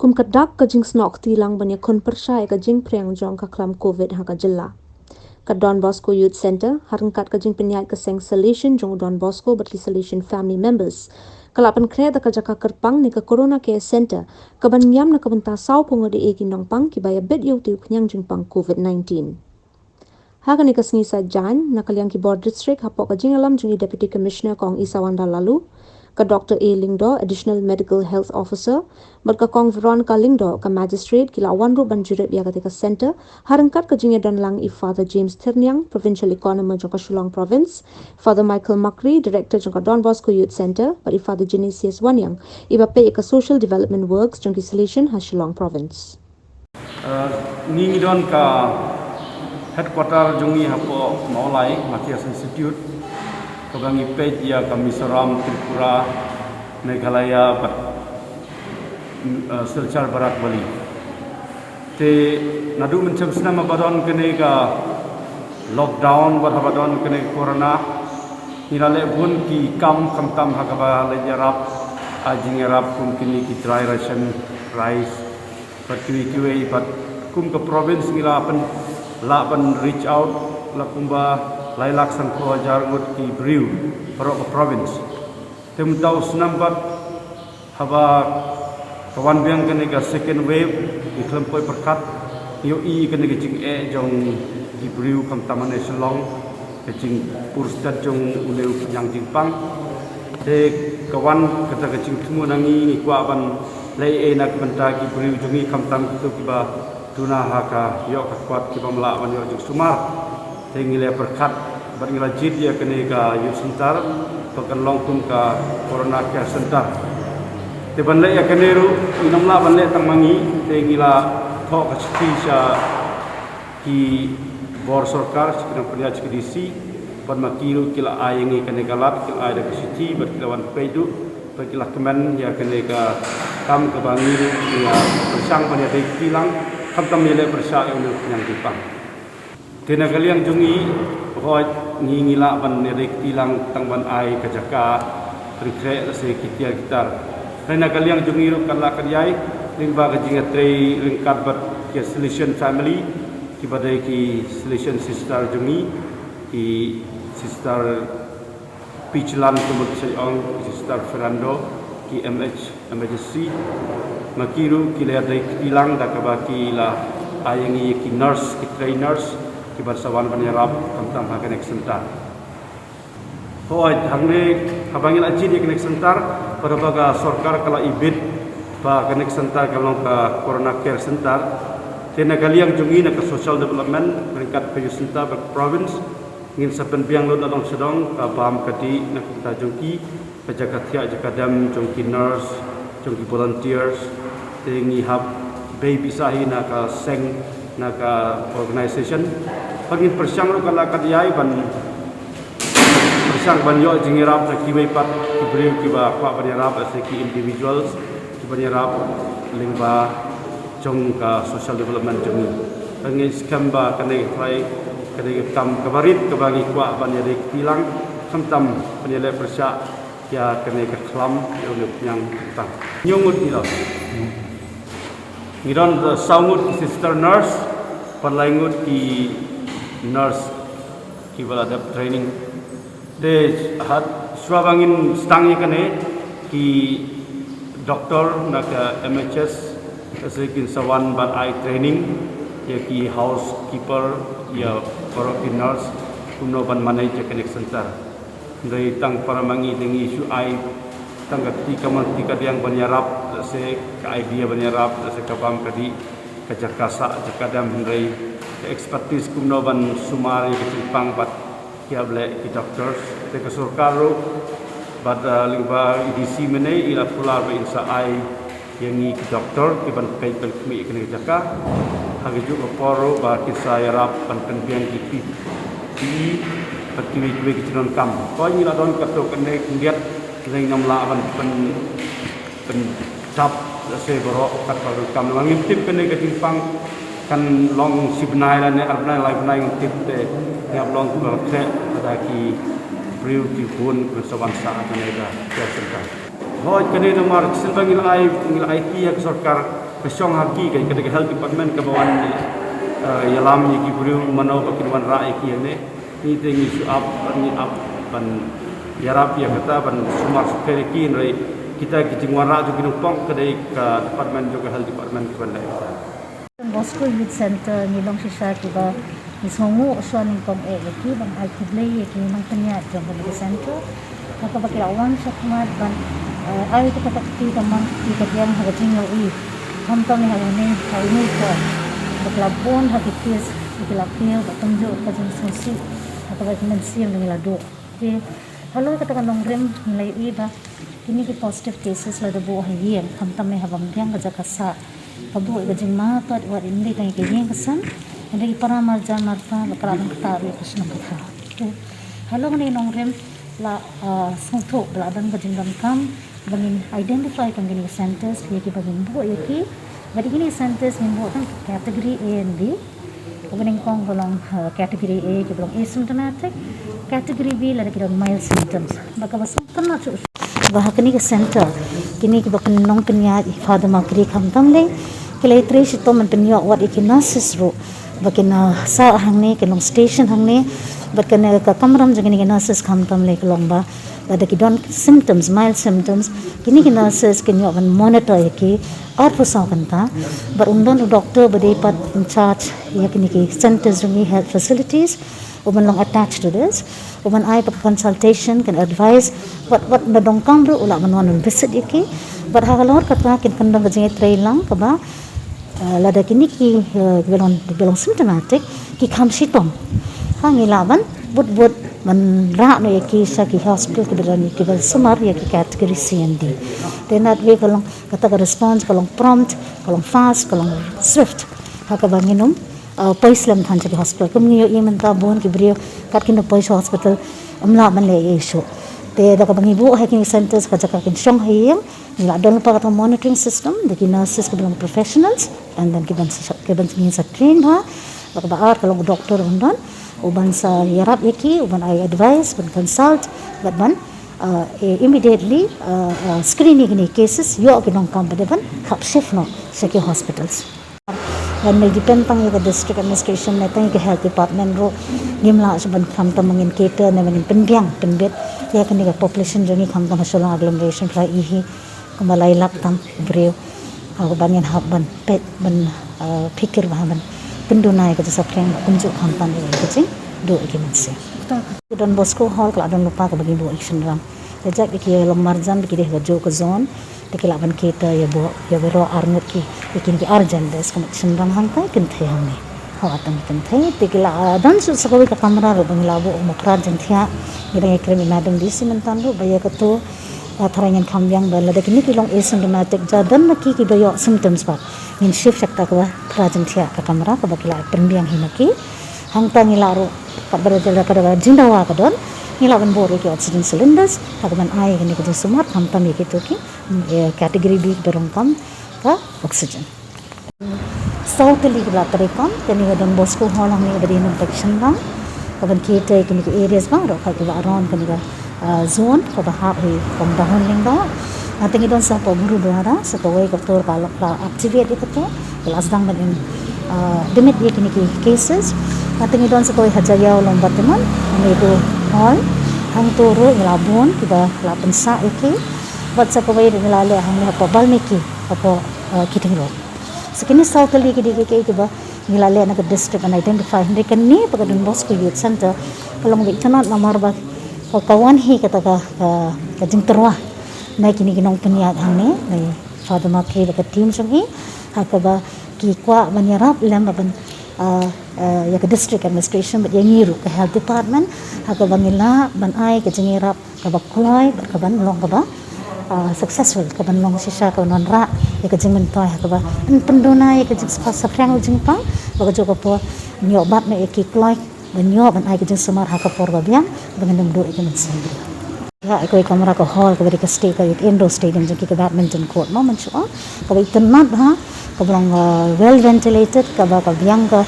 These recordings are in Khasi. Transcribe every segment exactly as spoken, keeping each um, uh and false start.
Kum ka dak ka jingsnoh kti lang ban ïakhun pyrshah ïa ka jingphriang jong ka khlam covid ha ka jylla. Ka Don Bosco Youth Centre, ha ryngkat ka jingpynïaid ka seng Salesian jong u Don Bosco bad ki Salesian family members, ka la pynkhreh da ka jaka kyrpang ne ka Corona Care Centre, ka ban ïam na ka bynta sawphew ngut ki nongpang kiba ïabit ïa u tiew khñiang jingpang covid nineteen. Ha kane ka sngi Saitjaiñ, na ka liang ki bor district hapoh ka jingïalam jong i Deputy Commissioner Kong Isawanda Laloo, ka Doctor A Lyngdoh, Additional Medical Health Officer, bad ka Kong Veronica Lyngdoh, ka Magistrate, ki la wan ruh ban jurip ïa kata ka centre, ha ryngkat ka jingïadon lang i Father James Thyrniang, Provincial Economist jong ka Shillong Province, Father Michael Makri, Director jong ka Don Bosco Youth Centre, bad i Father Genesius Wanniang, iba peit ïa ka Social Development Works jong ki Salesian ha Shillong Province. Uh, ngi ngi don ka headquarter jong ngi hapoh Mawlai, Mathias Institute, kaba ngi peit ïa ka Mizoram, Tripura, Meghalaya bad uh, Silchar Barak Valley. Te naduh mynshem snem haba don kane ka lockdown bad haba don kane ka corona, ngi la leh bun ki kam khamtam ha kaba leit ïarap, ai jingïarap kum kine ki dry ration, rice, bad kiwei kiwei bad kum ka province ngi la pyn lah ban reach out la kumba lai lak sanphew hajar ngut ki briew baroh ka province. Te mynta u snem bad haba ka wan biang kane ka second wave ngi khlem poi pyrkhat, ngi ïohi kane ka jingeh jong ki briew khamtam ha Shillong, ka jingpur stet jong une u khñiang jingpang. Te ka wan kata ka jingthmu na ngi, ngi kwah ban leh ei ei na ka bynta ki briew jong ngi khamtam kito kiba duna ha ka ïoh ka kwat, kiba ym lah ban ïoh jingsumar. Te ngi la pyrkhat bad ngi la jied ïa kane ka youth centre ba kan long kum ka Corona Care Centre. Te ban leh ïa kane ruh ngim lah ban leh tang ma ngi, te ngi la thoh ka shithi sha ki bor sorkar, sha ki nongpynïaid, sha ki D C, bad ma ki ruh ki la ai ïa ngi kane ka lad, ki la ai da ka shithi bad ki la wan peit ruh bad ki la kmen ïa kane ka kam kaba ngi ruh ngi ïa pyrshang ban ïadei kti lang, khamtam ïaleh pyrshah ïa une u khñiang jingpang. Te na ka liang jong ngi, hooid ngi ngi lah ban ïadei kti lang tang ban ai ka jaka pynkhreh lane ki tiar ki tar. Te na ka liang jong ngi ruh kat lah kat ïai, lyngba ka jingïatrei ryngkat bad ki Salesian family, kiba dei ki Salesian sister jong ngi, ki sister Pichlan, kumba ki sa ong, ki sister Fernando, ki M H, M H S C, ma ki ruh ki la ïadei kti lang da kaba ki la ai ïa ngi ki nurse, ki trained nurse, kiba sa wan ban ïarap khamtam ha kane ka centre. Hooid, hangne haba ngi la jied ïa kane ka centre, bad haba ka sorkar ka la ibit ba kane ka centre kan long ka Corona Care Centre, te na ka liang jong ngi na ka social development ryngkat ka youth centre bad ka province, ngin sa pynbiang lut na dong sha dong ka bam ka dih na ka bynta jong ki, ka jaka thiah jaka dem jong ki nurse, jong ki volunteers. Te ngi hap bei pisa hi na ka seng, na ka organisation. Bad ngin pyrshang ruh kat lah kat ïai ban pyrshang ban ïoh jingïarap na kiwei pat ki briew kiba kwah ban ïarap, lane ki individuals kiban ïarap lyngba jong ka social development jong ngi. Te ngi skhem ba kane ka trai, kane ka kam kaba rit kaba ngi kwah ban ïadei kti lang, khamtam ban ïaleh pyrshah ïa kane ka khlam ïa une u khñiang jingpang. Hynñiew ngut ngi don. Ngi don, uh, saw ngut ki sister nurse, bad lai ngut ki nurse kiba la dep training. Te ha, shuwa ba ngin sdang ïa kane, ki doctor na ka M H S, lane kin sa wan ban ai training ïa ki housekeeper, ïa baroh ki nurse, kumno ban manage ïa kane ka centre. Hynrei tang para ma ngi te ngi shu ai tang ka kti kamon kti kadiang ban ïarap, lane ka idea ban ïarap, lane ka bam ka dih, ka jaka sah jaka dem, hynrei ka expertise kumno ban sumar ïa ka jingpang bad ki hap leh ki doctors. Te ka sorkar ruh bad, uh, lyngba i D C mynne i la kular ba in sa ai ïa ngi ki doctor kiban peit ban khmih ïa kane ka jaka. Ha kajuh ka por ruh ba ki sa ïarap ban pynbiang ki P P E bad kiwei kiwei ki jingdonkam. Ko ngi la don katto katne khyndiat, lane ngam lah ban pyn pyndap lane baroh katba donkam. Ngim tip kane ka jingpang kan long shi bnai lane ar bnai lai bnai, ngim tip, te ngi hap long kiba khreh lada ki briew ki bun kiban sa wan sah ha kane ka care centre. Hooid, kane namar shisien ba ngi la ai, ngi la aiti ïa ka sorkar Ka shong ha ki ka, ka health department kaba wan, eh, ïalam ïa ki briew mano ba kin wanrah ïa ki hangne. Ngi te ngi shu ap, ngi ap ban ïarap ïa kata ban sumar sukher ïa ki, hynrei kita ki jingwanrah jong ki nongpop ka dei ka department jong ka health department ki ban leh ïa kata. Don Bosco Youth Center ngi long shisha kiba ngi sngewnguh shwa nyngkong eh ïa ki ban ai khublei ïa ki nongpynïaid jong kane ka center. Kata ba ki la wan shakhmat ban, eh, ai kata ka kti kamon kti kadiang ha ka jingïohi. Khamtam ha ine ha ine ka ba ki la bun ha ki case ba ki la kiew ba kumjuh ka jingsngewsih. Kata ba ki mynsiem ba ngi la duh. Te halor kata ka nongrim ngi la ïohi ba kine ki positive cases la da buh ha ïing, khamtam ha bym biang ka jaka sah. Ka buh ka jingma pat wat ym dei tang ïa ka ïing ka sem, hynrei ki para marjan marpa ba ka la dang ktah ruh ïa ka shnong ka thaw. Te halor kane ka nongrim la, ah, sngewthuh ba la don ka jingdonkam ba ngin identify tang kine ki centers ïa kiba ngin buh ïa ki. Bad ïa kine ki centers ngin buh tang category A and B. Kaba nyngkong ka long, uh, category A kiba long asymptomatic, category B lada ki don mild symptoms. Ba kaba sngewtynnat shuh shuh ba ha kane ka center kine kiba pyn nongpynïaid i Father Makri khamtam lei ki la ïatrei shitom ban pynïoh wat ïa ki nurses ruh ba kin, uh, sah hangne, kin long station hangne. Bad kane ka kamram jong kine ki nurses khamtam lei ka long ba lada ki don symptoms, mild symptoms, kine ki nurses kin ïoh ban monitor ïa ki arphew saw kynta. Bad un don u doctor ba dei pat in charge ïa kine ki centers jong ngi, health facilities, u ban long attached to this, u ban ai pat consultation, kan advise wat, wat na donkam ruh u lah ban wan un visit ïa ki. Bad halor kata kin kyndon ka jingïatreilang kaba, uh, lada kine ki, uh, kiba long, kiba long symptomatic ki kham shitom, ha ngi lah ban bud bud ban rah noh ïa ki sha ki hospital kiba don, kiba sumar ïa ki category C and D. Te na ka long kata ka response ka long prompt, ka long fast, ka long swift. Ha kaba ngin ym, uh, poi slem than sha ki hospital. Kum ngi ïohi mynta bun ki briew kat kin da poi sha hospital ym lah ban leh ei ei shuh. Te da kaba ngi buh ha kine ki centers ka jaka kin shong ha ïing, ngi la don lypa kata monitoring system da ki nurses kiba long professionals, and then kiban sa, kiban sa train bha. Bad kaba ar ka long u doctor un don u ban sa ïarap ïa ki, u ban ai advice, ban consult, bad ban, uh, eh, immediately, uh, uh, screen ïa kine cases, ïoh ki nongkam bad ban khap shift noh sha ki hospitals. Ban ym depend tang ïa ka district administration ne tang ïa ka health department ruh, ngim lah shuh ban khamtam ba ngin cater ne ba ngin pynbiang pynbit ïa kane ka population jong ngi khamtam ha Shillong agglomeration, phra i hi kumba lai lak tam briew. Ha kaba ngin hap ban peit ban, uh, phikir bha ban pynduna ïa ka jingsaphriang kumjuh khamtam ïa ka jingduh ïa ki mynsiem. Don Bosco Hall ka la don lypa kaba ngi buh ïa ki shynrang. Te jait ba ki long marjan ba ki dei ha kajuh ka zone, te ki lah ban cater ïa baroh, ïa baroh arngut ki, ïa kine ki ar genders, ka mut shynrang hangtai, kynthei hangne. Hawa tang kynthei te ki la, ah, don shuh sa kawei ka kamra ruh ba ngi la buh, u mukra jingthiah. Ngi dang ïakren bad i madam D C mynta ruh ba ïa katu, ah, tharai ngin kham biang ba lada kine ki long asymptomatic, ja don ma ki kiba ïoh symptoms pat, ngin shift sha kata kaba phra jingthiah ka kamra kaba ki la pynbiang hi ma ki. Hangta ngi lah ruh, pat ba da ka, da ka jingdawa ka don, ngi lah ban buh ruh ki oxygen cylinders ha kaban ai kane ka jingsumar khamtam ïa kito ki, mm, eh, category B kiba donkam ka oxygen. Saw tylli kiba la treikam, kane ka Don Bosco Hall hangne kaba dei nongpeit shynrang, kaban cater ïa kine ki areas baroh kiba around kane ka, ah, zone kaba hap hi Umdahun Lyngdoh. Te ngi don sa hapoh Gurudwara, sa kawei ka tur ka la activate ïa kata, ka la sdang ban im, ah, admit ïa kine ki cases. Te ngi don sa kawei ha Jaïaw Lawmbatimon, Medu Hall, hangto ruh ngi la bun kiba la pynsah ïa ki. Bad sa kawei ruh ngi la leh hangne hapoh Balmiki, hapoh, ah, Kiting Road. So kine saw tylli ki dei kiei kiei kiba ngi la leh na ka district ban identify, hynrei kane pat ka Don Bosco Youth Center ka long ba itynnad namar ba ka, ka wan hi kata ka, ka, ka jingtyrwa na kine ki nongpynïaid hangne, na i Father Makri bad ka team jong i, ha kaba ki kwah ban ïarap lem bad ban, ah, ah, ïa ka district administration bad ïa ngi ruh ka health department, ha kaba ngin lah ban ai ka jingïarap kaba kloi bad kaban long kaba, ah, successful, kaban long shisha kaban wanrah ïa ka jingmyntoi ha kaba yn pynduna ïa ka jingsaphriang jingpang, bad kajuh ka por ngin ïoh bat noh ïa ki kloi ban ïoh ban ai ka jingsumar ha ka por ba biang ba ngin ym duh ïa ka mynsiem briew. Ïa kawei ka kamra ka hall kaba dei ka sta-, ka indoor stadium jong ki, ka badminton court mo, mynshuwa kaba itynnad bha, kaba long, ah, well ventilated, kaba ka biang ka,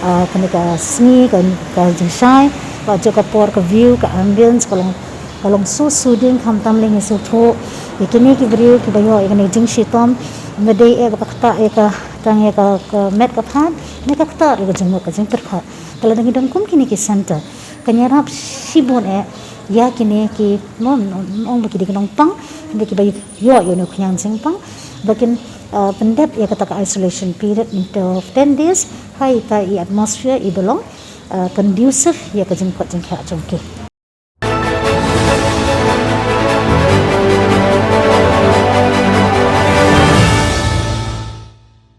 ah, kane ka sngi ka, ka jingshai, bad kajuh ka por ka view, ka ambience ka long, ka long so soothing, khamtam lei ngi sngewthuh ïa kine ki briew kiba ïoh ïa kane ka jingshitom, Ba dei eh ba ka ktah ïa ka, tang ïa ka, ka met ka phad, ne ka ktah ïa ka jingmut ka jingpyrkhat. Te lada ngi don kum kine ki center, kan ïarap shibun eh ïa kine ki, mo, ong ba ki dei ki nongpang, hynrei kiba ïoh ïa une u khñiang jingpang, ba kin, uh, pyndep ïa kata ka isolation period of ten days ha ita i atmosphere iba long, uh, conducive ïa ka jingkot jingkhiah jong ki.